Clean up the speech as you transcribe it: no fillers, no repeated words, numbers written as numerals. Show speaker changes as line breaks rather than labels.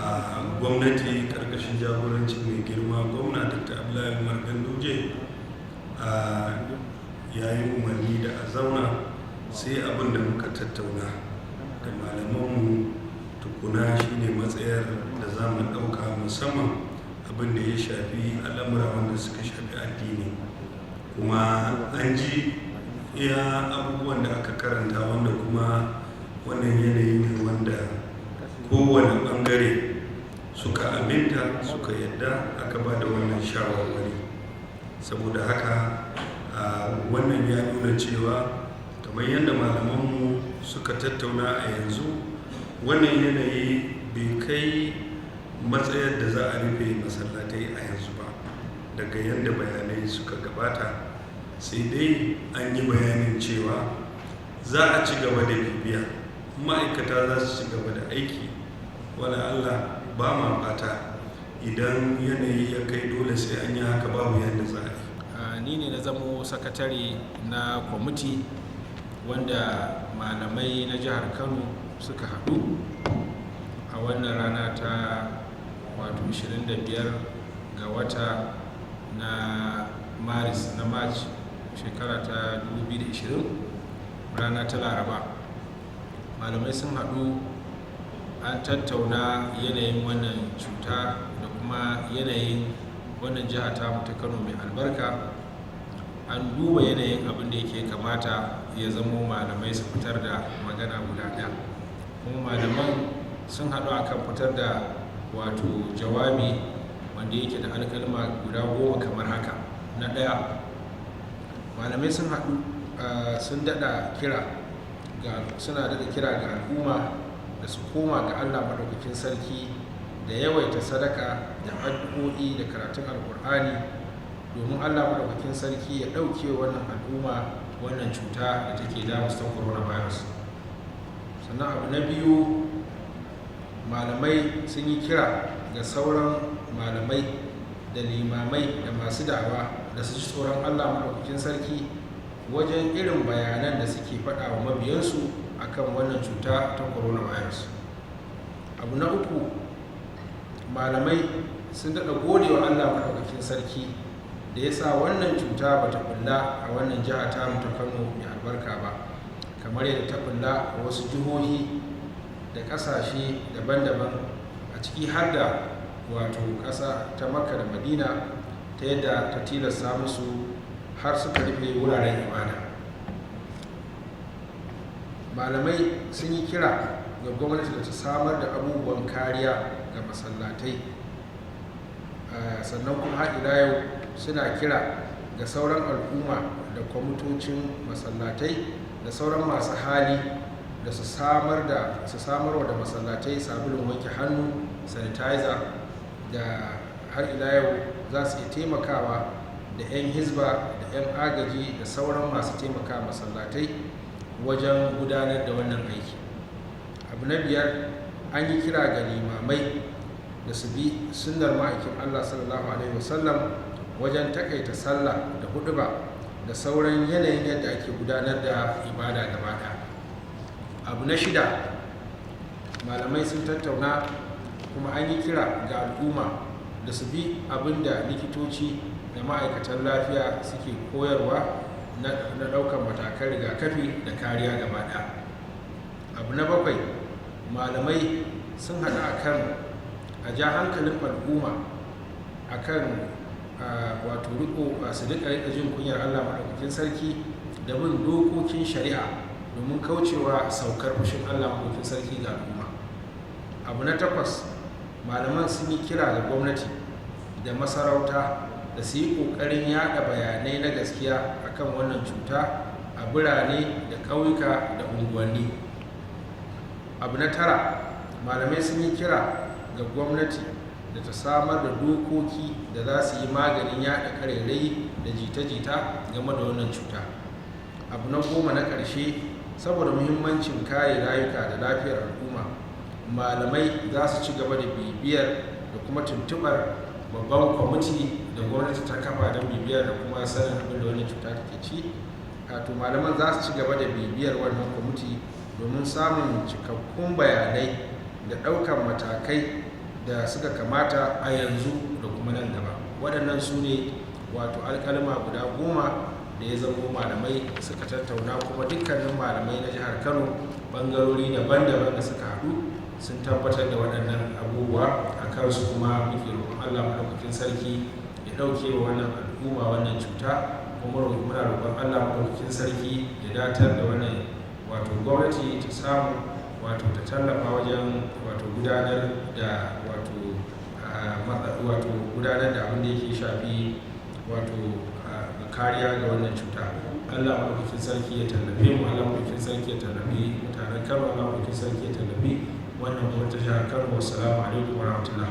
A gwamnati karkashin jagorancin mai girma gwamna Dr. Abdullahi Umar Ganduje ya yi umarni da a zauna, sai abin da muka tattauna da malamanmu tukuna shine matsayar da za mu ɗauka, musamman abin da ya shafi al'amura wanda suka shafi addini. Kuma an ji iya abubuwan da aka karanta, wanda kuma wannan yanayi ne wanda kowane bangare suka aminta, suka yadda aka ba da wannan shawarwari. Saboda haka wannan ya nuna cewa kamar yadda malamanmu suka tattauna a yanzu, wannan yanayi bai kai matsayar da za a rufe masallatai a yanzu ba, daga yadda bayanai suka gabata. Sai dai an yi bayanin cewa za a ci gaba da bibiya, ma'aikata za su ci gaba da aiki. Wala Allah ba ma fata idan yanayi ya kai dole sai an yi haka, babu yadda za a yi.
Ni ne na zamo sakatare na kwamiti wanda malamai na jihar Kano suka haɗu a wannan rana ta wato 25 ga wata na Maris, na March, shekara ta 2020, rana ta Laraba. Malamai sun haɗu, an tattauna yanayin wannan cuta da kuma yanayin wannan jiha ta ta Kano mai albarka. An duba yanayin abin da yake kamata ya zamo malamai su fitar da magana guda ɗaya, kuma malaman sun haɗu akan fitar da wato jawabi wanda yake da alkalma guda 10 kamar haka. Na ɗaya, malamai sun haɗu sun daɗa kira ga suna daɗa kira ga al'umma da su koma ga Allah Maɗaukakin Sarki da yawaita sadaka da addu'o'i da karatun Alkur'ani, domin Allah Maɗaukakin Sarki ya ɗauke wannan al'umma wannan cuta da take damu ta coronavirus. Sannan abu na biyu, malamai sun yi kira ga sauran malamai da limamai da masu da'awa da su ji tsoron Allah Maɗaukakin Sarki wajen irin bayanan da suke faɗa wa mabiyansu akan wannan cuta ta coronavirus. Abu na uku, malamai sun daɗa gode wa Allah Maɗaukakin Sarki da ya sa wannan cuta ba ta bulla a wannan jiha ta ta Kano mai albarka ba, kamar yadda ta bulla a wasu jihohi da ƙasashe daban-daban, a ciki har da wato ƙasa ta Makka da Madina, ta yadda ta tilasta musu har suka rufe wuraren ibada. Malamai sun yi kira ga gwamnati da ta samar da abubuwan kariya ga masallatai. Sannan kuma har ila yau suna kira ga sauran al'umma da kwamitocin masallatai da sauran masu hali da su samarwa da masallatai sabulun wanke hannu, sanitizer, da har ila yau za su iya taimakawa da 'yan hizba da 'yan agaji da sauran masu taimaka masallatai wajen gudanar da wannan aiki. Abu na biyar, an yi kira ga limamai da su bi sunnar Ma'aikin Allah sallallahu alaihi wasallam wajen takaita sallah da huduba da sauran yanayin yadda ake gudanar da ibada gaba ɗaya. Abu na shida, malamai sun tattauna kuma an yi kira ga al'umma da su bi abin da likitoci da ma'aikatan lafiya suke koyarwa na ɗaukar matakan rigakafi da kariya gaba ɗaya. Abu na bakwai, malamai sun haɗu a kan a ja hankalin al'umma a kan wato riko su rika jin kunyar Allah Maɗaukakin Sarki da bin dokokin shari'a domin kaucewa saukar fushin Allah Maɗaukakin Sarki ga al'umma. Abu na takwas, malaman sun yi kira ga gwamnati da masarauta da su yi ƙoƙarin yada bayanai na gaskiya akan wannan cuta a birane da ƙauyuka da unguwanni. Abu na tara, malamai sun yi kira ga gwamnati da ta samar da dokoki da za su yi maganin yada ƙarairayi da jita-jita game da wannan cuta. Abu na 10, na ƙarshe, saboda muhimmancin kare rayuka da lafiyar al'umma, malamai za su ci gaba da bibiyar da kuma tuntubar babban kwamiti da gwamnati ta kafa don bibiyar da kuma sanin abin da wannan cuta take ci. Wato malaman za su ci gaba da bibiyar wannan kwamiti domin samun cikakkun bayanai da ɗaukar matakai da suka kamata a yanzu da kuma nan gaba. Waɗannan su ne wato alƙalma guda 10 da ya zamo malamai suka tattauna, kuma dukkanin malamai na jihar Kano ɓangarori daban-daban da suka haɗu sun tabbatar da waɗannan abubuwa a kansu. Kuma muke roƙon Allah Maɗaukakin Sarki ya ɗauke wa wannan al'umma wannan cuta, kuma muna roƙon Allah Maɗaukakin Sarki ya datar da wannan wato gwamnati ta samu wato ta tallafa wajen wato gudanar da wato gudanar da abin da yake shafi wato kariya ga wannan cuta. Allah Maɗaukakin Sarki ya tallafe mu, Allah Maɗaukakin Sarki ya tallafi mutanen Kano, Allah Maɗaukakin Sarki ya tallafi wannan gwamnati jihar Kano. Wassalamu alaikum warahmatullah.